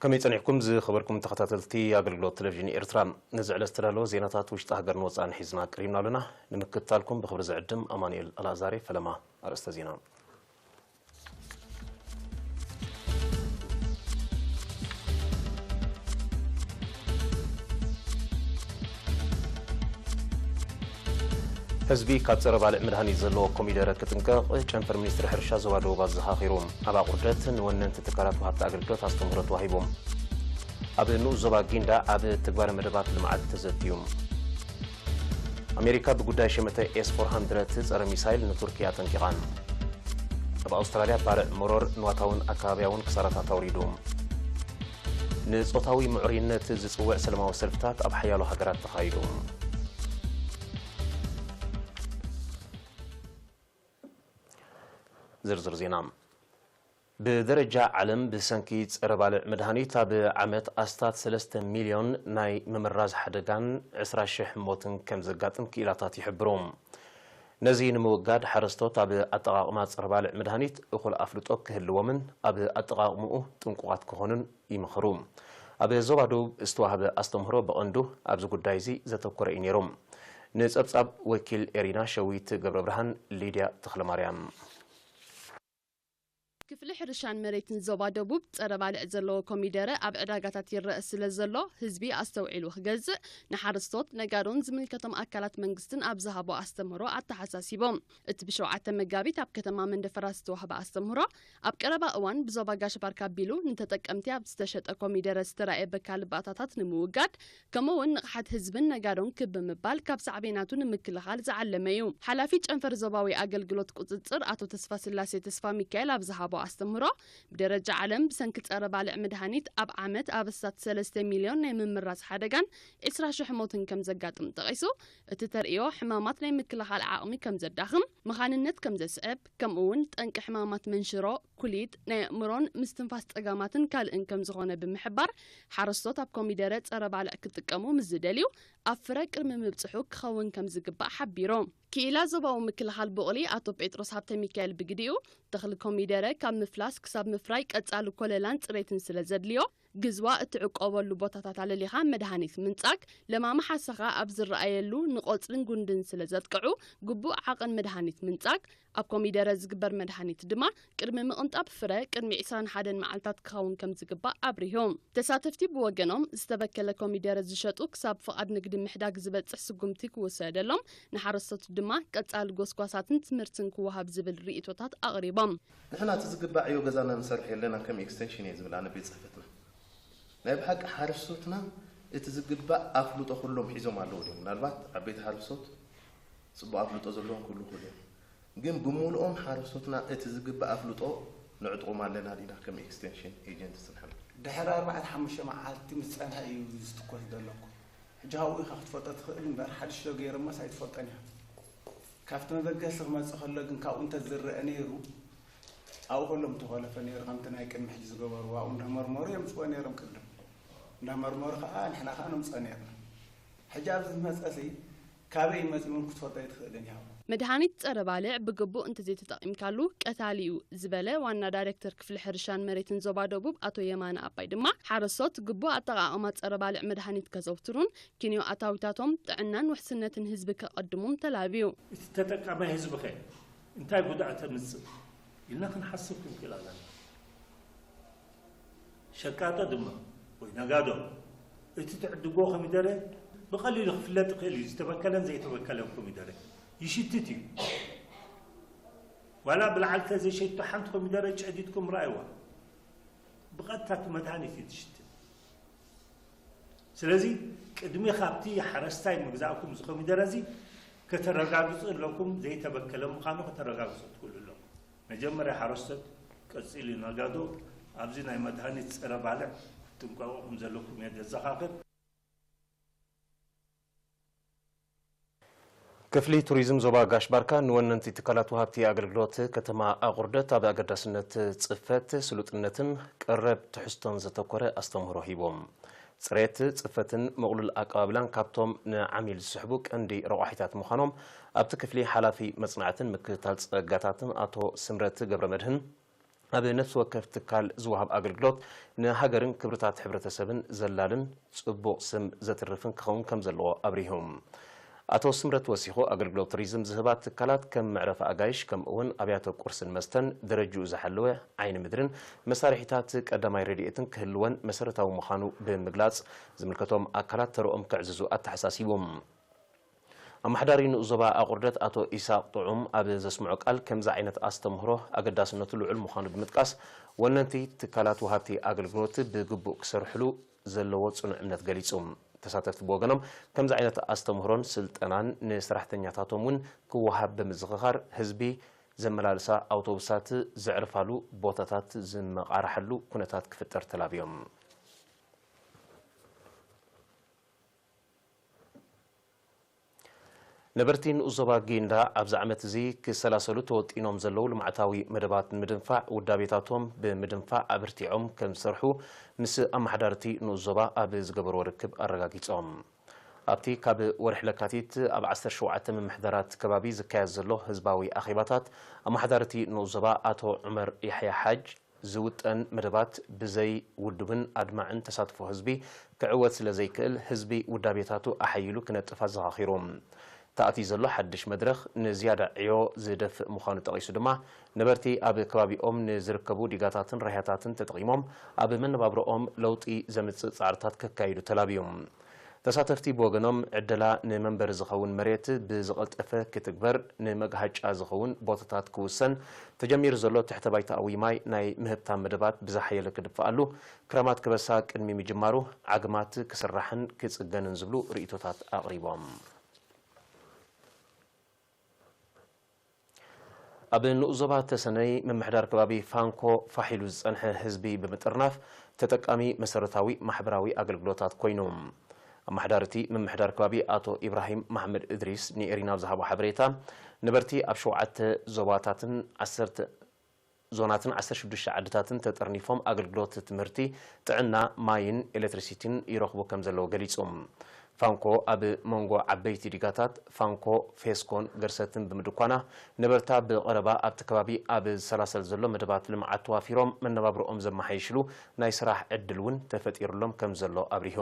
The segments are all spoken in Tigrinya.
ከመይ ጸኒሕኩም ዝኸበርኩም ተኸታተልቲ ኣገልግሎት ቴሌቪዥን ኤርትራ? ነዚ ዕለት ዝተዳለወ ዜናታት ውሽጢ ሃገርን ወጻእን ሒዝና ቀሪብና ኣለና። ንምክትታልኩም ብኽብሪ ዝዕድም ኣማኑኤል ኣልኣዛሬ። ፈለማ ኣርእስተ ዜና። ህዝቢ ካብ ጸረ ባልዕ መድሃኒት ዘለዎ ኮሚደረ ክጥንቀቕ ጨንፈር ሚኒስትሪ ሕርሻ ዞባ ደቡብ ኣዘኻኺሩ። ኣብ ኣቑርደት ንወነንቲ ትካላት ወሃብቲ ኣገልግሎት ኣስተምህሮ ተዋሂቡ። ኣብ ንኡስ ዞባ ጊንዳዕ ኣብ ትግባረ መደባት ልምዓት ተዘትዩ። ኣሜሪካ ብጉዳይ ሸመተ ኤስ ፎር ሃንድረድ ጸረ ሚሳይል ንቱርኪ ኣጠንቂቓ። ኣብ ኣውስትራልያ ባርዕ መሮር ንዋታውን ኣከባብያውን ክሳራታት ኣውሪዱ። ንጾታዊ ምዕሩይነት ዝጽውዕ ሰላማዊ ሰልፍታት ኣብ ሓያሎ ሃገራት ተኻይዱ። ዝርዝር ዜና። ብደረጃ ዓለም ብሰንኪ ጸረ ባልዕ መድሃኒት ኣብ ዓመት ኣስታት ሰለስተ ሚልዮን ናይ ምምራዝ ሓደጋን ዕስራ ሽሕ ሞትን ከም ዘጋጥም ክኢላታት ይሕብሩ። ነዚ ንምውጋድ ሓረስቶት ኣብ ኣጠቓቕማ ጸረ ባልዕ መድሃኒት እኹል ኣፍልጦ ክህልዎምን ኣብ ኣጠቓቕምኡ ጥንቁቓት ክኾኑን ይምኽሩ። ኣብ ዞባ ደቡብ ዝተዋህበ ኣስተምህሮ ብቐንዱ ኣብዚ ጉዳይ እዚ ዘተኮረ እዩ ነይሩ። ንጸብጻብ ወኪል ኤሪና ሸዊት ገብረ ብርሃን፣ ሊድያ ተኽለማርያም። ክፍሊ ሕርሻን መሬትን ዞባ ደቡብ ጸረ ባልዕ ዘለዎ ኮሚደረ ኣብ ዕዳጋታት ይረአ ስለ ዘሎ ህዝቢ ኣስተውዒሉ ክገዝእ ንሓረስቶት፣ ነጋዶን ዝምልከቶም ኣካላት መንግስትን ኣብ ዝሃቦ ኣስተምህሮ ኣተሓሳሲቦም። እቲ ብሸውዓተ መጋቢት ኣብ ከተማ መንደፈራ ዝተዋህበ ኣስተምህሮ ኣብ ቀረባ እዋን ብዞባ ጋሽ ባርካ ኣቢሉ ንተጠቀምቲ ኣብ ዝተሸጠ ኮሚደረ ዝተራእየ በካል ባእታታት ንምውጋድ ከምኡ እውን ንቕሓት ህዝብን ነጋዶን ክብ ብምባል ካብ ሳዕቤናቱ ንምክልኻል ዝዓለመ እዩ። ሓላፊ ጨንፈር ዞባዊ ኣገልግሎት ቁጽጽር ኣቶ ተስፋስላሴ ተስፋ ሚካኤል ኣብ ዝሃቦ ኣስተምህሮ፣ ብደረጃ ዓለም ብሰንኪ ጸረ ባልዕ መድሃኒት ኣብ ዓመት ኣበሳት ሰለስተ ሚልዮን ናይ ምምራዝ ሓደጋን ዕስራ ሽሕ ሞትን ከም ዘጋጥም ጠቒሱ፣ እቲ ተርእዮ ሕማማት ናይ ምክልኻል ዓቕሚ ከም ዘዳኽም፣ መኻንነት ከም ዘስዕብ፣ ከምኡ እውን ጠንቂ ሕማማት መንሽሮ፣ ኩሊት፣ ናይ ኣእምሮን ምስትንፋስ ጸገማትን ካልእን ከም ዝኾነ ብምሕባር፣ ሓረስቶት ኣብ ኮሚደረ ጸረ ባልዕ ክጥቀሙ ምስ ዝደልዩ፣ ኣብ ፍረ ቅድሚ ምብጽሑ ክኸውን ከም ዝግባእ ሓቢሩ። ክኢላ ዞባዊ ምክልኻል ቡቕሊ ኣቶ ጴጥሮስ ሃብተ ሚካኤል ብግዲኡ፣ ተኽሊ ኮሚደረ ካብ ምፍላስ ክሳብ ምፍራይ ቀጻሊ ኮለላን ጽሬትን ስለ ዘድልዮ፣ ግዝዋ እትዕቆበሉ ቦታታት ኣለሊኻ መድሃኒት ምንጻግ፣ ለማሚ ሓሰኻ ኣብ ዝረኣየሉ ንቆጽልን ጉንድን ስለ ዘጥቅዑ፣ ግቡእ ዓቐን መድሃኒት ምንጻግ፣ ኣብ ኮሚደረ ዝግበር መድሃኒት ድማ ቅድሚ ምቕንጣብ ፍረ ቅድሚ ዕስራን ሓደን መዓልታት ክኸውን ከም ዝግባእ ኣብሪሆም። ተሳተፍቲ ብወገኖም፣ ዝተበከለ ኮሚደረ ዝሸጡ ክሳብ ፍቓድ ንግዲ ምሕዳግ ዝበጽሕ ስጉምቲ ክውሰደሎም፣ ንሓረስቶት ድማ ቀጻሊ ጎስጓሳትን ትምህርትን ክወሃብ ዝብል ርእይቶታት ኣቕሪቦም። ንሕና እቲ ዝግባዕ ዕዮ ገዛና ንሰርሕ የለናን ከም ኤክስቴንሽን እየ ዝብል ኣነ ቤት ጽሕፈትና። ናይ ብሓቂ ሓረስቶትና እቲ ዝግባእ ኣፍልጦ ኩሎም ሒዞም ኣለዉ ድዮም? ምናልባት ዓበይቲ ሓረስቶት ጽቡቕ ኣፍልጦ ዘለዎም ክህሉ ይኽእሉ እዮም። ግን ብምሉኦም ሓረስቶትና እቲ ዝግባእ ኣፍልጦ ንዕጥቖም ኣለና ዲና ከም ኤክስቴንሽን ኤጀንትስ ንሕና? ድሕሪ ኣርባዕተ ሓሙሽተ መዓልቲ ምስ ጸንሐ እዩ ዝትኮስ ዘሎ እኮ። ሕጂ ሃብኡ ኢኻ ክትፈልጦ ትኽእል እምበር ሓድሽ ዶ ገይሮሞስ ኣይትፈልጦን ኢኻ። ካብቲ መበገሲ ክመጽእ ከሎ ግን ካብኡ እንተዝረአ ነይሩ ኣብኡ ከሎም ተኾለፈ ነይሩ ከምቲ ናይ ቅድሚ ሕጂ ዝገበርዎ ኣብኡ እንዳመርመሩ የምጽዎ ነይሮም ቅድም እንዳመርመሩ ከዓ ንሕና ከዓ ነምጽኦ ነይርና። ሕጂ ኣብዚ ዝመጸሲ ካበይ መጺኡ እውን ክትፈልጦ ኣይትኽእልን ኢኻ። መድሃኒት ጸረ ባልዕ ብግቡእ እንተዘይተጠቒምካሉ ቀታሊ እዩ ዝበለ ዋና ዳይሬክተር ክፍሊ ሕርሻን መሬትን ዞባ ደቡብ ኣቶ የማነ ኣባይ ድማ ሓረስቶት ግቡእ ኣጠቓቕማ ጸረ ባልዕ መድሃኒት ከዘውትሩን ክንዮ ኣታዊታቶም ጥዕናን ውሕስነትን ህዝቢ ከቐድሙን ተላብዩ። እቲ ተጠቃማይ ህዝቢ ከ እንታይ ጉድኣት ተምጽእ ኢልና ክንሓስብ ክንክእል ኣለና። ሸቃጦ ድማ ወይ ነጋዶ እቲ ትዕድጎ ኮሚደረ ብቐሊሉ ክፍለጥ ይኽእል እዩ። ዝተበከለን ዘይተበከለን ኮሚደረ ይሽትት እዩ። ዋላ ብላዕሊ ተዘይሸይጥቶ ሓንቲ ኮሚደረ ጨዲድኩም ረኣይዋ። ብቐጥታ እቲ መድሃኒት እዩ ትሽትት። ስለዚ ቅድሚ ካብቲ ሓረስታይ ምግዛእኩም እዚ ኮሚደረ እዚ ከተረጋግጹ ኣለኩም፣ ዘይተበከለ ምዃኑ ከተረጋግጹ ትኽእሉ ኣለኩም። መጀመርያ ሓረስቶት፣ ቀጺሉ ነጋዶ ኣብዚ ናይ መድሃኒት ጸረ ባልዕ ጥንቃቐ ከም ዘለኩም እየ ዘዘኻኽር። ክፍሊ ቱሪዝም ዞባ ጋሽ ባርካ ንወነንቲ ትካላት ወሃብቲ ኣገልግሎት ከተማ ኣቑርደት ኣብ ኣገዳስነት ጽፈት፣ ስሉጥነትን ቀረብ ትሕዝቶን ዘተኮረ ኣስተምህሮ ሂቦም። ጽሬት፣ ጽፈትን ምቕሉል ኣቀባብላን ካብቶም ንዓሚል ዝስሕቡ ቀንዲ ረቋሒታት ምዃኖም ኣብቲ ክፍሊ ሓላፊ መጽናዕትን ምክትታል ጸጋታትን ኣቶ ስምረት ገብረመድህን ኣብ ነፍሲ ወከፍ ትካል ዝወሃብ ኣገልግሎት ንሃገርን ክብርታት ሕብረተሰብን ዘላልን ጽቡቕ ስም ዘትርፍን ክኸውን ከም ዘለዎ ኣብሪሁ። ኣቶ ስምረት ወሲኹ፣ ኣገልግሎት ቱሪዝም ዝህባ ትካላት ከም መዕረፊ ኣጋይሽ፣ ከምኡ እውን ኣብያተ ቁርስን መስተን ደረጅኡ ዝሓለወ ዓይኒ ምድርን መሳርሒታት ቀዳማይ ረድኤትን ክህልወን መሰረታዊ ምዃኑ ብምግላጽ፣ ዝምልከቶም ኣካላት ተረኦም ከዕዝዙ ኣተሓሳሲቡ። ኣመሓዳሪ ንኡስ ዞባ ኣቑርደት ኣቶ ኢሳቕ ጥዑም ኣብ ዘስምዖ ቃል፣ ከምዚ ዓይነት ኣስተምህሮ ኣገዳስነቱ ልዑል ምዃኑ ብምጥቃስ፣ ወነንቲ ትካላት ወሃብቲ ኣገልግሎት ብግቡእ ክሰርሕሉ ዘለዎ ጽኑዕ እምነት ገሊጹ። ተሳተፍቲ ብወገኖም፣ ከምዚ ዓይነት ኣስተምህሮን ስልጠናን ንሰራሕተኛታቶም እውን ክወሃብ ብምዝኽኻር፣ ህዝቢ ዘመላልሳ ኣውቶቡሳት ዘዕርፋሉ ቦታታት ዝመቓርሓሉ ኩነታት ክፍጠር ተላብዮም። ነበርቲ ንኡስ ዞባ ጊንዳዕ ኣብዚ ዓመት እዚ ክሰላሰሉ ተወጢኖም ዘለዉ ልምዓታዊ መደባት ንምድንፋዕ፣ ውዳቤታቶም ብምድንፋዕ ኣበርቲዖም ከም ዝሰርሑ ምስ ኣመሓዳርቲ ንኡስ ዞባ ኣብ ዝገበርዎ ርክብ ኣረጋጊጾም። ኣብቲ ካብ ወርሒ ለካቲት ኣብ ዓሰርተ ሸውዓተ ምምሕዳራት ከባቢ ዝካየድ ዘሎ ህዝባዊ ኣኼባታት፣ ኣመሓዳርቲ ንኡስ ዞባ ኣቶ ዑመር ያሕያ ሓጅ፣ ዝውጠን መደባት ብዘይ ውዱብን ኣድማዕን ተሳትፎ ህዝቢ ክዕወት ስለ ዘይክእል፣ ህዝቢ ውዳቤታቱ ኣሓይሉ ክነጥፍ ኣዘኻኺሩ። ተኣትዩ ዘሎ ሓድሽ መድረኽ ንዝያዳ ዕዮ ዝደፍእ ምዃኑ ጠቒሱ ድማ፣ ነበርቲ ኣብ ከባቢኦም ንዝርከቡ ዲጋታትን ራህያታትን ተጠቒሞም ኣብ መነባብሮኦም ለውጢ ዘምጽእ ጻዕርታት ከካይዱ ተላብዩ። ተሳተፍቲ ብወገኖም፣ ዕደላ ንመንበሪ ዝኸውን መሬት ብዝቐልጠፈ ክትግበር፣ ንመግሃጫ ዝኸውን ቦታታት ክውሰን፣ ተጀሚሩ ዘሎ ትሕተ ባይታኣዊ ማይ ናይ ምህብታም መደባት ብዝሓየለ ክድፍኣሉ፣ ክረማት ክበሳ ቅድሚ ምጅማሩ ዓግማት ክስራሕን ክጽገንን ዝብሉ ርእይቶታት ኣቕሪቦም። ኣብ ንኡስ ዞባ ተሰነይ ምምሕዳር ከባቢ ፋንኮ ፋሕ ኢሉ ዝጸንሐ ህዝቢ ብምጥርናፍ ተጠቃሚ መሰረታዊ ማሕበራዊ ኣገልግሎታት ኮይኑ። ኣመሓዳሪ እቲ ምምሕዳር ከባቢ ኣቶ ኢብራሂም መሓመድ እድሪስ ንኤሪና ኣብ ዝሃቦ ሓበሬታ፣ ነበርቲ ኣብ ሸውዓተ ዞባታትን ዓሰርተ ዞናትን ዓሰርተ ሽዱሽተ ዓድታትን ተጠርኒፎም ኣገልግሎት ትምህርቲ፣ ጥዕና፣ ማይን ኤሌክትሪሲቲን ይረኽቡ ከም ዘለዉ ገሊጹ። ፋንኮ ኣብ መንጎ ዓበይቲ ዲጋታት ፋንኮ፣ ፌስኮን ገርሰትን ብምድኳና፣ ነበርታ ብቐረባ ኣብቲ ከባቢ ኣብ ዝሰላሰል ዘሎ መደባት ልምዓት ተዋፊሮም መነባብሮኦም ዘመሓይሽሉ ናይ ስራሕ ዕድል እውን ተፈጢሩሎም ከም ዘሎ ኣብሪሁ።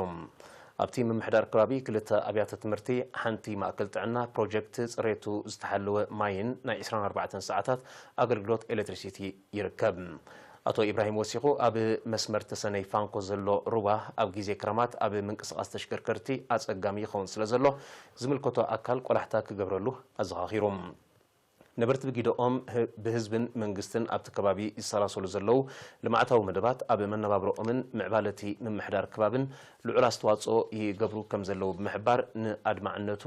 ኣብቲ ምምሕዳር ከባቢ ክልተ ኣብያተ ትምህርቲ፣ ሓንቲ ማእከል ጥዕና፣ ፕሮጀክት ጽሬቱ ዝተሓለወ ማይን ናይ ዕስራን ኣርባዕተን ሰዓታት ኣገልግሎት ኤሌክትሪሲቲ ይርከብ። ኣቶ ኢብራሂም ወሲኹ፣ ኣብ መስመር ተሰነይ ፋንኮ ዘሎ ሩባ ኣብ ግዜ ክረማት ኣብ ምንቅስቓስ ተሽከርከርቲ ኣጸጋሚ ይኸውን ስለ ዘሎ፣ ዝምልከቶ ኣካል ቆላሕታ ክገብረሉ ኣዘኻኺሩ። ነበርቲ ብጊደኦም፣ ህ-፣ ብህዝብን መንግስትን ኣብቲ ከባቢ ዝሰላሰሉ ዘለዉ ልምዓታዊ መደባት ኣብ መነባብሮኦምን ምዕባለ እቲ ምምሕዳር ከባብን ልዑል ኣስተዋጽኦ ይገብሩ ከም ዘለዉ ብምሕባር፣ ንኣድማዕነቱ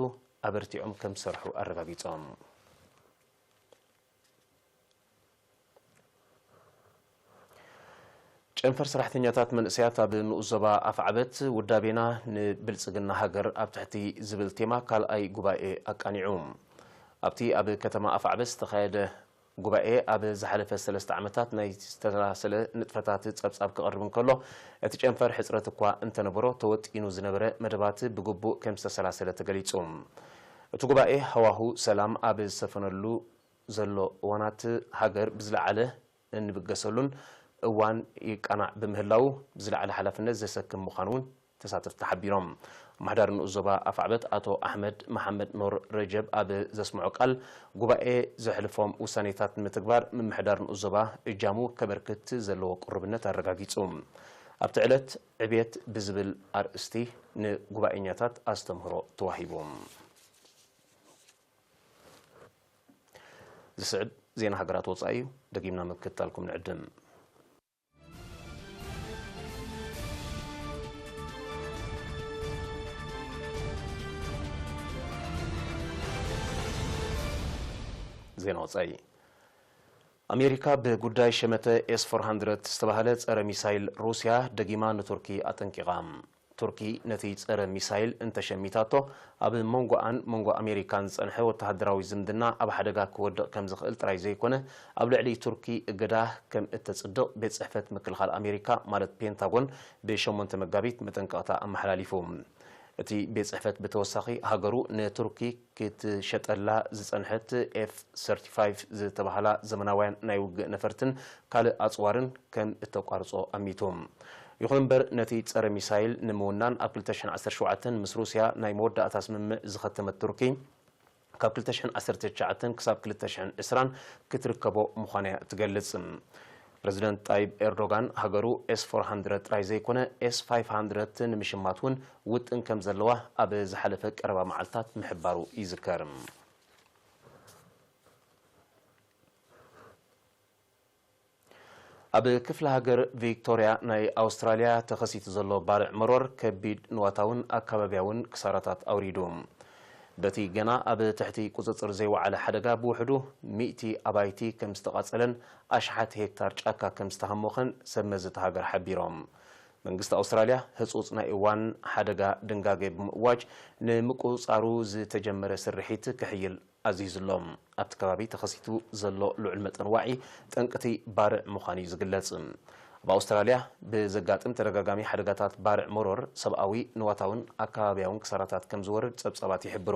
ኣበርቲዖም ከም ዝሰርሑ ኣረጋጊጾም። ጨንፈር ሰራሕተኛታት መንእሰያት ኣብ ንኡስ ዞባ ኣፍዓበት፣ ውዳቤና ንብልጽግና ሃገር ኣብ ትሕቲ ዝብል ቴማ ካልኣይ ጉባኤ ኣቃኒዑ። ኣብቲ ኣብ ከተማ ኣፍዓበት ዝተኻየደ ጉባኤ፣ ኣብ ዝሓለፈ ሰለስተ ዓመታት ናይ ዝተሰላሰለ ንጥፈታት ጸብጻብ ክቐርብ እንከሎ፣ እቲ ጨንፈር ሕጽረት እኳ እንተነበሮ፣ ተወጢኑ ዝነበረ መደባት ብግቡእ ከም ዝተሰላሰለ ተገሊጹ። እቲ ጉባኤ፣ ሃዋሁ ሰላም ኣብ ዝሰፈነሉ ዘሎ እዋናት፣ ሃገር ብዝለዓለ እንብገሰሉን እዋን ይቃናዕ ብምህላዉ፣ ብዝለዓለ ሓላፍነት ዘሰክም ምዃኑ እውን ተሳተፍቲ ሓቢሮም። ኣመሓዳሪ ንኡስ ዞባ ኣፍዓበት ኣቶ ኣሕመድ መሓመድ ኖር ረጀብ ኣብ ዘስምዖ ቃል፣ ጉባኤ ዘሕልፎም ውሳኔታት ንምትግባር ምምሕዳር ንኡስ ዞባ እጃሙ ከበርክት ዘለዎ ቅሩብነት ኣረጋጊጹ። ኣብቲ ዕለት፣ ዕብየት ብዝብል ኣርእስቲ ንጉባኤኛታት ኣስተምህሮ ተዋሂቡ። ዝስዕብ ዜና ሃገራት ወጻኢ እዩ። ደጊምና ምክትታልኩም ንዕድም። ዜና ወጻኢ። ኣሜሪካ ብጉዳይ ሸመተ ኤስ ፎር ሃንድረድ ዝተባህለ ጸረ ሚሳይል ሩስያ ደጊማ ንቱርኪ ኣጠንቂቓ። ቱርኪ ነቲ ጸረ ሚሳይል እንተሸሚታቶ፣ ኣብ መንጎኣን መንጎ ኣሜሪካን ዝጸንሐ ወተሃደራዊ ዝምድና ኣብ ሓደጋ ክወድቕ ከም ዝኽእል ጥራይ ዘይኮነ፣ ኣብ ልዕሊ ቱርኪ እገዳ ከም እተጽድቕ ቤት ጽሕፈት ምክልኻል ኣሜሪካ፣ ማለት ፔንታጎን፣ ብሸሞንተ መጋቢት መጠንቀቕታ ኣመሓላሊፉ። እቲ ቤት ጽሕፈት ብተወሳኺ፣ ሃገሩ ንቱርኪ ክትሸጠላ ዝጸንሐት ኤፍ ሰርቲፋይቭ ዝተባህላ ዘመናውያን ናይ ውግእ ነፈርትን ካልእ ኣጽዋርን ከም እተቋርጾ ኣሚቱ። ይኹን እምበር፣ ነቲ ጸረ ሚሳይል ንምውናን ኣብ ክልተ ሽሕን ዓሰርተ ሸውዓተን ምስ ሩስያ ናይ መወዳእታ ስምምዕ ዝኸተመት ቱርኪ፣ ካብ ክልተ ሽሕን ዓሰርተ ትሽዓተን ክሳብ ክልተ ሽሕን ዕስራን ክትርከቦ ምዃና እያ ትገልጽ። ፕረዚደንት ጣይብ ኤርዶጋን፣ ሃገሩ ኤስ ፎር ሃንድረድ ጥራይ ዘይኮነ፣ ኤስ ፋይቭ ሃንድረድ ንምሽማት እውን ውጥን ከም ዘለዋ ኣብ ዝሓለፈ ቀረባ መዓልታት ምሕባሩ ይዝከር። ኣብ ክፍለ ሃገር ቪክቶርያ ናይ ኣውስትራልያ ተኸሲቱ ዘሎ ባርዕ መሮር ከቢድ ንዋታውን ኣካባቢያውን ክሳራታት ኣውሪዱ። በቲ ገና ኣብ ትሕቲ ቁጽጽር ዘይወዓለ ሓደጋ፣ ብውሕዱ ሚእቲ ኣባይቲ ከም ዝተቓጸለን ኣሽሓት ሄክታር ጫካ ከም ዝተሃሞኸን ሰብ መዚ እታ ሃገር ሓቢሮም። መንግስቲ ኣውስትራልያ ህጹጽ ናይ እዋን ሓደጋ ድንጋገ ብምእዋጅ፣ ንምቁጽጻሩ ዝተጀመረ ስርሒት ክሕይል ኣዚዙ ኣሎ። ኣብቲ ከባቢ ተኸሲቱ ዘሎ ልዑል መጠን ዋዒ ጠንቅቲ ባርዕ ምዃኑ እዩ ዝግለጽ። ኣብ ኣውስትራልያ ብዘጋጥም ተደጋጋሚ ሓደጋታት ባርዕ መሮር፣ ሰብኣዊ፣ ንዋታውን ኣከባቢያውን ክሳራታት ከም ዝወርድ ጸብጻባት ይሕብሩ።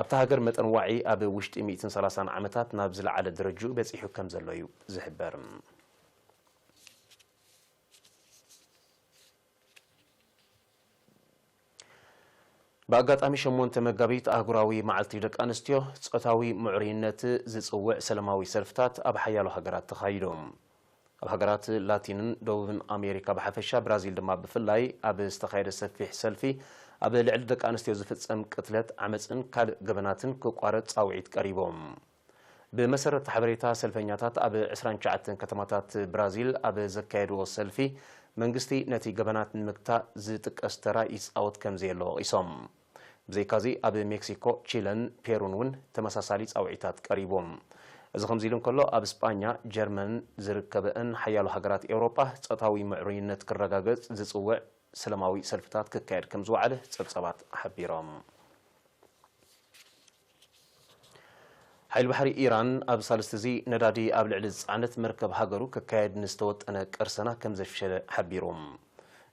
ኣብታ ሃገር መጠን ዋዒ ኣብ ውሽጢ ሚእትን ሰላሳን ዓመታት ናብ ዝለዓለ ደረጅኡ በጺሑ ከም ዘሎ እዩ ዝሕበር። ብኣጋጣሚ ሸሞንተ መጋቢት፣ ኣህጉራዊ መዓልቲ ደቂ ኣንስትዮ፣ ጾታዊ ምዕሩይነት ዝጽውዕ ሰላማዊ ሰልፍታት ኣብ ሓያሎ ሃገራት ተኻይዱ። ኣብ ሃገራት ላቲንን ደቡብን ኣሜሪካ ብሓፈሻ፣ ብራዚል ድማ ብፍላይ፣ ኣብ ዝተኻየደ ሰፊሕ ሰልፊ፣ ኣብ ልዕሊ ደቂ ኣንስትዮ ዝፍጸም ቅትለት፣ ዓመጽን ካልእ ገበናትን ክቋረጽ ጻውዒት ቀሪቦም። ብመሰረት ሓበሬታ፣ ሰልፈኛታት ኣብ ዕስራን ትሽዓተን ከተማታት ብራዚል ኣብ ዘካየድዎ ሰልፊ፣ መንግስቲ ነቲ ገበናት ንምግታእ ዝጥቀስ ተራ ይጻወት ከም ዘየሎ ወቒሶም። ብዘይካዚ፣ ኣብ ሜክሲኮ፣ ቺለን ፔሩን እውን ተመሳሳሊ ጻውዒታት ቀሪቦም። እዚ ከምዚ ኢሉ እንከሎ፣ ኣብ ስጳኛ፣ ጀርመን ዝርከበእን ሓያሎ ሃገራት ኤውሮጳ፣ ጾታዊ ምዕሩይነት ክረጋገጽ ዝጽውዕ ሰላማዊ ሰልፍታት ክካየድ ከም ዝወዓለ ጸብጻባት ሓቢሮም። ሓይሊ ባሕሪ ኢራን ኣብ ሳልስቲ እዚ ነዳዲ ኣብ ልዕሊ ዝጸዓነት መርከብ ሃገሩ ክካየድ ንዝተወጠነ ቀርሰና ከም ዘፍሸለ ሓቢሩ።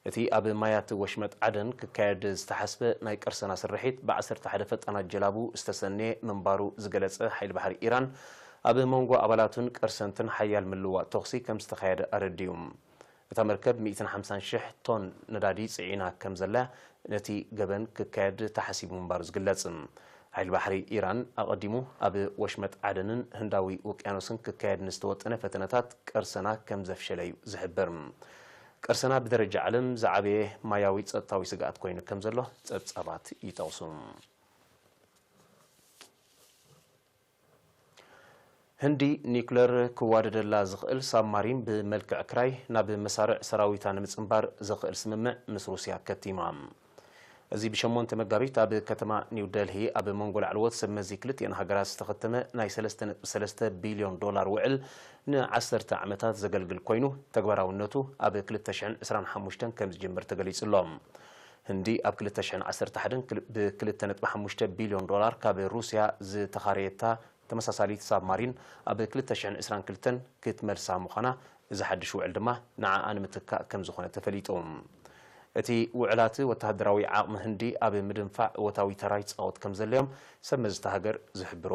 እቲ ኣብ ማያት ወሽመጥ ዓደን ክካየድ ዝተሓስበ ናይ ቀርሰና ስርሒት ብ ዓሰርተ ሓደ ፈጣናት ጀላቡ ዝተሰነየ ምንባሩ ዝገለጸ ሓይሊ ባሕሪ ኢራን፣ ኣብ መንጎ ኣባላቱን ቀርሰንትን ሓያል ምልውዋጥ ተኹሲ ከም ዝተኻየደ ኣረዲኡ። እታ መርከብ ሚእትን ሓምሳን ሽሕ ቶን ነዳዲ ጽዒና ከም ዘላ፣ ነቲ ገበን ክካየድ ተሓሲቡ ምንባሩ ዝግለጽ። ሓይሊ ባሕሪ ኢራን ኣቐዲሙ ኣብ ወሽመጥ ዓደንን ህንዳዊ ውቅያኖስን ክካየድ ንዝተወጠነ ፈተነታት ቀርሰና ከም ዘፍሸለ እዩ ዝሕበር። ቀርሰና ብደረጃ ዓለም ዝዓበየ ማያዊ ጸጥታዊ ስግኣት ኮይኑ ከም ዘሎ ጸብጻባት ይጠቕሱ። ህንዲ ኒኩለር ክዋደደላ ዝኽእል ሳብማሪን ብመልክዕ ክራይ ናብ መሳርዕ ሰራዊታ ንምጽንባር ዘኽእል ስምምዕ ምስ ሩስያ ከቲማ። እዚ ብሸሞንተ መጋቢት ኣብ ከተማ ኒው ደልሂ ኣብ መንጎ ላዕለዎት ሰብ መዚ ክልቲኤን ሃገራት ዝተኸተመ ናይ ሰለስተ ነጥቢ ሰለስተ ቢልዮን ዶላር ውዕል ንዓሰርተ ዓመታት ዘገልግል ኮይኑ፣ ተግባራውነቱ ኣብ ክልተ ሽሕን ዕስራን ሓሙሽተን ከም ዝጅምር ተገሊጹ ኣሎ። ህንዲ ኣብ ክልተ ሽሕን ዓሰርተ ሓደን ክል-፣ ብ ክልተ ነጥቢ ሓሙሽተ ቢልዮን ዶላር ካብ ሩስያ ዝተኻረየታ ተመሳሳሊት ሳብማሪን ኣብ ክልተ ሽሕን ዕስራን ክልተን ክትመልሳ ምዃና፣ እዚ ሓድሽ ውዕል ድማ ንዓኣ ንምትካእ ከም ዝኾነ ተፈሊጡ። እቲ ውዕላት ወተሃደራዊ ዓቕሚ ህንዲ ኣብ ምድንፋዕ እወታዊ ተራ ይጻወት ከም ዘለዮም ሰብ መዚ እታ ሃገር ዝሕብሩ።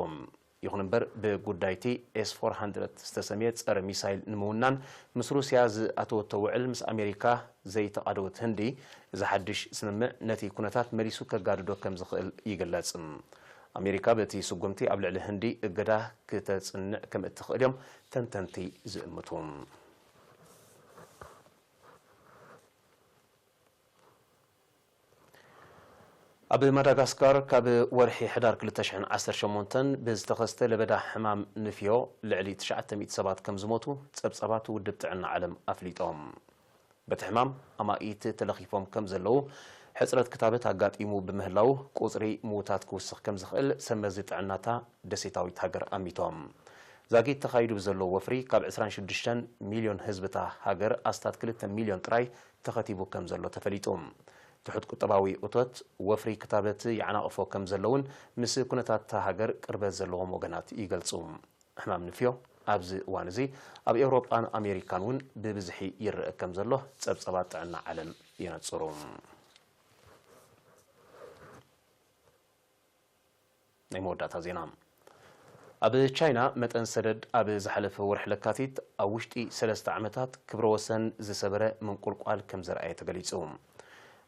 ይኹን እምበር፣ ብጉዳይቲ ኤስ ፎር ሃንድረድ ዝተሰምየ ጸረ ሚሳይል ንምውናን ምስ ሩስያ ዝኣተወቶ ውዕል ምስ ኣሜሪካ ዘይተቓደወት ህንዲ፣ እዚ ሓድሽ ስምምዕ ነቲ ኩነታት መሊሱ ከጋድዶ ከም ዝኽእል ይግለጽ። ኣሜሪካ በቲ ስጉምቲ ኣብ ልዕሊ ህንዲ እገዳ ክተጽንዕ ከም እትኽእል እዮም ተንተንቲ ዝእምቱ። ኣብ ማዳጋስካር፣ ካብ ወርሒ ሕዳር ክልተ ሽሕን ዓሰርተ ሸሞንተን ብዝተኸስተ ለበዳ ሕማም ንፍዮ ልዕሊ ትሽዓተ ሚእቲ ሰባት ከም ዝሞቱ ጸብጻባት ውድብ ጥዕና ዓለም ኣፍሊጦም። በቲ ሕማም ኣማኢት ተለኺፎም ከም ዘለዉ፣ ሕጽረት ክታበት ኣጋጢሙ ብምህላዉ፣ ቁጽሪ ምዉታት ክውስኽ ከም ዝኽእል ሰብ መዚ ጥዕናታ ደሴታዊት ሃገር ኣሚቶም። ዛጊት ተኻይዱ ብዘሎ ወፍሪ፣ ካብ ዕስራን ሽዱሽተን ሚልዮን ህዝብታ ሃገር ኣስታት ክልተ ሚልዮን ጥራይ ተኸቲቡ ከም ዘሎ ተፈሊጡ። ትሑት ቁጠባዊ እቶት፣ ወፍሪ ክታበት ይዓናቕፎ ከም ዘለውን ምስ ኩነታት እታ ሃገር ቅርበት ዘለዎም ወገናት ይገልጹ። ሕማም ንፍዮ ኣብዚ እዋን እዚ ኣብ ኤውሮጳን ኣሜሪካን እውን ብብዝሒ ይረአ ከም ዘሎ ጸብጸባት ጥዕና ዓለም የነጽሩ። ናይ መወዳእታ ዜና። ኣብ ቻይና መጠን ሰደድ ኣብ ዝሓለፈ ወርሒ ለካቲት ኣብ ውሽጢ ሰለስተ ዓመታት ክብረ ወሰን ዝሰበረ ምንቁልቋል ከም ዘርኣየ ተገሊጹ።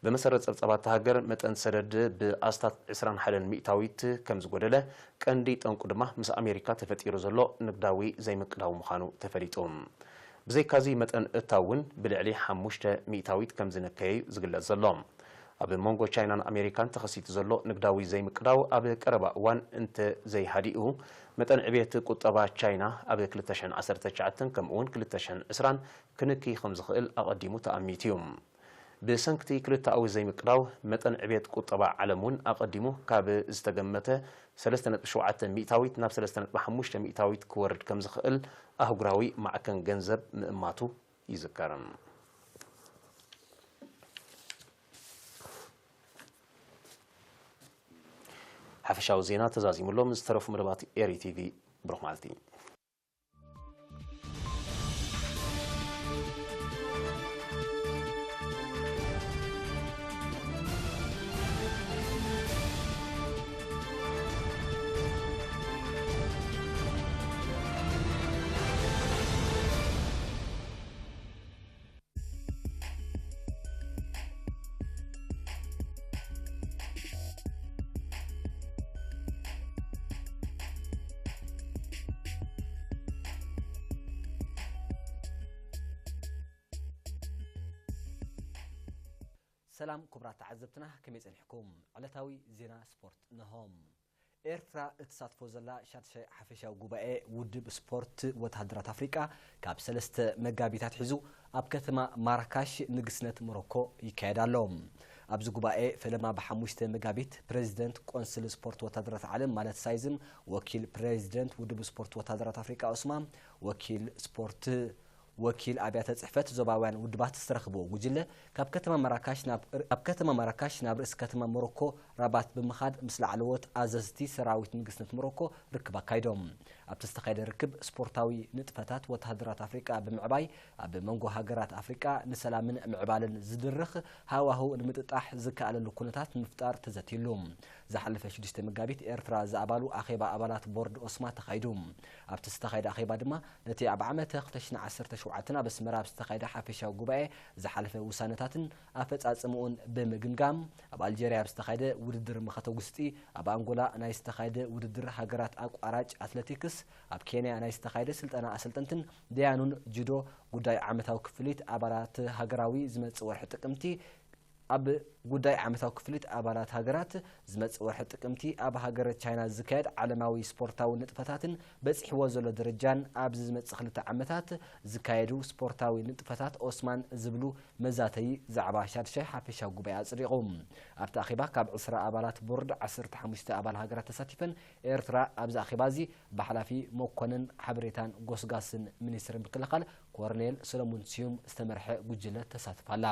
ብመሰረት ጸብጻባት እታ ሃገር፣ መጠን ሰደድ ብኣስታት ዕስራን ሓደን ሚእታዊት ከም ዝጎደለ፣ ቀንዲ ጠንቁ ድማ ምስ ኣሜሪካ ተፈጢሩ ዘሎ ንግዳዊ ዘይምቅዳው ምዃኑ ተፈሊጡ። ብዘይካዚ፣ መጠን እታው እውን ብልዕሊ ሓሙሽተ ሚእታዊት ከም ዝነከየ እዩ ዝግለጽ ዘሎ። ኣብ መንጎ ቻይናን ኣሜሪካን ተኸሲቱ ዘሎ ንግዳዊ ዘይምቅዳው ኣብ ቀረባ እዋን እንተ ዘይሃዲኡ፣ መጠን ዕብየት ቁጠባ ቻይና ኣብ ክልተ ሽሕን ዓሰርተ ትሽዓተን ከምኡ እውን ክልተ ሽሕን ዕስራን ክንኪ ከም ዝኽእል ኣቐዲሙ ተኣሚቱ እዩ። ብሰንክቲ ክልተኣዊ ዘይምቅዳው፣ መጠን ዕብየት ቁጠባ ዓለም እውን ኣቐዲሙ ካብ ዝተገመተ ሰለስተ ነጥቢ ሸውዓተ ሚእታዊት ናብ ሰለስተ ነጥቢ ሓሙሽተ ሚእታዊት ክወርድ ከም ዝኽእል ኣህጉራዊ ማዕከን ገንዘብ ምእማቱ ይዝከር። ሓፈሻዊ ዜና ተዛዚሙሎም። ዝተረፉ መደባት ኤሪ ቲቪ። ብሩኽ መዓልቲ። ሰላም ክቡራት ተዓዘብትና፣ ከመይ ጸኒሕኩም? ዕለታዊ ዜና ስፖርት ነሆ። ኤርትራ እትሳትፎ ዘላ ሻድሻይ ሓፈሻዊ ጉባኤ ውድብ ስፖርት ወተሃደራት ኣፍሪቃ ካብ ሰለስተ መጋቢት ኣትሒዙ ኣብ ከተማ ማራካሽ ንግስነት ሞሮኮ ይካየድ ኣሎ። ኣብዚ ጉባኤ ፈለማ ብሓሙሽተ መጋቢት ፕሬዚደንት ቆንስል ስፖርት ወተሃደራት ዓለም ማለት ሳይዝም፣ ወኪል ፕሬዚደንት ውድብ ስፖርት ወተሃደራት ኣፍሪቃ ኦስማ፣ ወኪል ስፖርት ወኪል ኣብያተ ጽሕፈት ዞባውያን ውድባት ዝተረኽብዎ ጉጅለ ካብ ከተማ ማራካሽ ናብ፣ ካብ ከተማ ማራካሽ ናብ ርእሲ ከተማ ሞሮኮ ራባት ብምኻድ ምስ ላዕለዎት ኣዘዝቲ ሰራዊት ንግስነት ሞሮኮ ርክብ ኣካይዶም። ኣብቲ ዝተኻየደ ርክብ ስፖርታዊ ንጥፈታት ወተሃደራት ኣፍሪቃ ብምዕባይ ኣብ መንጎ ሃገራት ኣፍሪቃ ንሰላምን ምዕባለን ዝድርኽ ሃዋህው ንምጥጣሕ ዝከኣለሉ ኩነታት ንምፍጣር ተዘትይሉ። ዝሓለፈ ሽዱሽተ መጋቢት ኤርትራ ዝኣባሉ ኣኼባ ኣባላት ቦርድ ኦስማ ተኻይዱ። ኣብቲ ዝተኻየደ ኣኼባ ድማ ነቲ ኣብ ዓመተ ክልተ ሽሕን ዓሰርተ ሸውዓተን ኣብ ኣስመራ ኣብ ዝተኻየደ ሓፈሻዊ ጉባኤ ዝሓለፈ ውሳነታትን ኣፈጻጽምኡን ብምግምጋም፣ ኣብ ኣልጀርያ ኣብ ዝተኻየደ ውድድር መኸተ ጉስጢ፣ ኣብ ኣንጎላ ናይ ዝተኻየደ ውድድር ሃገራት ኣቋራጭ ኣትሌቲክስ፣ ኣብ ኬንያ ናይ ዝተኻየደ ስልጠና ኣሰልጠንትን ደያኑን ጁዶ ጉዳይ ዓመታዊ ክፍሊት ኣባላት ሃገራዊ ዝመጽእ ወርሒ ጥቅምቲ ኣብ ጉዳይ ዓመታዊ ክፍሊት ኣባላት ሃገራት ዝመጽእ ወርሒ ጥቅምቲ ኣብ ሃገረ ቻይና ዝካየድ ዓለማዊ ስፖርታዊ ንጥፈታትን በጺሕዎ ዘሎ ደረጃን ኣብዚ ዝመጽእ ክልተ ዓመታት ዝካየዱ ስፖርታዊ ንጥፈታት ኦስማን ዝብሉ መዛተዪ ዛዕባ ሻድሻይ ሓፈሻዊ ጉባኤ ኣጽዲቑ። ኣብቲ ኣኼባ ካብ ዕስራ ኣባላት ቦርድ ዓሰርተ ሓሙሽተ ኣባል ሃገራት ተሳቲፈን። ኤርትራ ኣብዚ ኣኼባ እዚ ብሓላፊ መኮነን ሓበሬታን ጎስጋስን ሚኒስትሪ ምክልኻል ኮርኔል ሰለሙን ስዩም ዝተመርሐ ጉጅለ ተሳትፋ ኣላ።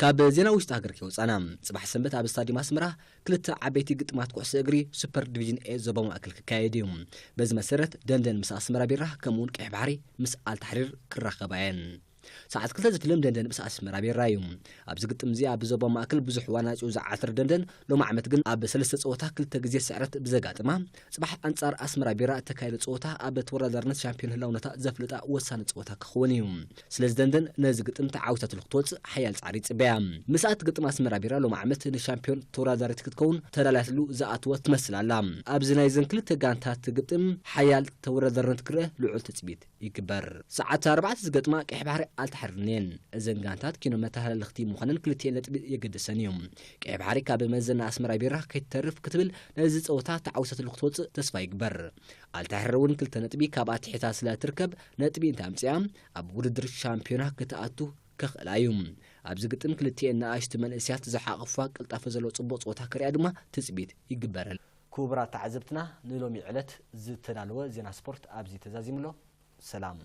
ካብ ዜና ውሽጢ ሃገር ከይወጻና፣ ጽባሕ ሰንበት ኣብ ስታዲየም ኣስመራ ክልተ ዓበይቲ ግጥማት ኩዕሶ እግሪ ሱፐር ዲቪዥን ኤ ዞባ ማእከል ክካየድ እዩ። በዚ መሰረት ደንደን ምስ ኣስመራ ቢራ ከምኡውን ቀይሕ ባሕሪ ምስ ኣልታሕሪር ክራኸባ እየን። ሰዓት ክልተ ዝፍለም ደንደን ምስ ኣስመራ ቢራ እዩ። ኣብዚ ግጥም እዚ ኣብ ዞባ ማእከል ብዙሕ ዋናጭው ዝዓተረ ደንደን ሎሚ ዓመት ግን ኣብ ሰለስተ ጸወታ ክልተ ግዜ ስዕረት ብዘጋጥማ፣ ጽባሕ ኣንጻር ኣስመራ ቢራ እተካየደ ጸወታ ኣብ ተወዳዳርነት ሻምፒዮን ህላውነታ ዘፍልጣ ወሳኒ ጸወታ ክኸውን እዩ። ስለዚ ደንደን ነዚ ግጥም ተዓዊታትሉ ክትወጽእ ሓያል ጻዕሪ ይጽበያ። ምስኣት ግጥም ኣስመራ ቢራ ሎሚ ዓመት ንሻምፒዮን ተወዳዳሪት ክትከውን ተዳልያትሉ ዝኣተወት ትመስል ኣላ። ኣብዚ ናይዘን ክልተ ጋንታት ግጥም ሓያል ተወዳዳርነት ክረአ ልዑል ትጽቢት ይግበር። ሰዓት ኣርባዕተ ዝገጥማ ቀይሕ ባሕሪ ኣልታሕሪርን እየን። እዘን ጋንታት ኪኖ መተሃላለኽቲ ምዃነን ክልቲኤን ነጥቢ የገድሰን እዩ። ቀይሕ ባሕሪ ካብ መዘና ኣስመራ ቢራ ከይትተርፍ ክትብል ነዚ ጸወታ ተዓዊታትሉ ክትወጽእ ተስፋ ይግበር። ኣልታሕሪር እውን ክልተ ነጥቢ ካብኣ ትሒታ ስለ ትርከብ ነጥቢ እንተኣምጽኣ ኣብ ውድድር ሻምፒዮና ክትኣቱ ከኽእላ እዩ። ኣብዚ ግጥም ክልቲኤን ንኣሽቱ መንእሰያት ዝሓቐፋ ቅልጣፈ ዘለዎ ጽቡቕ ጸወታ ከርእያ ድማ ትጽቢት ይግበረል። ክቡራት ተዓዘብትና፣ ንሎሚ ዕለት ዝተዳለወ ዜና ስፖርት ኣብዚ ተዛዚሙ ኣሎ። ሰላም።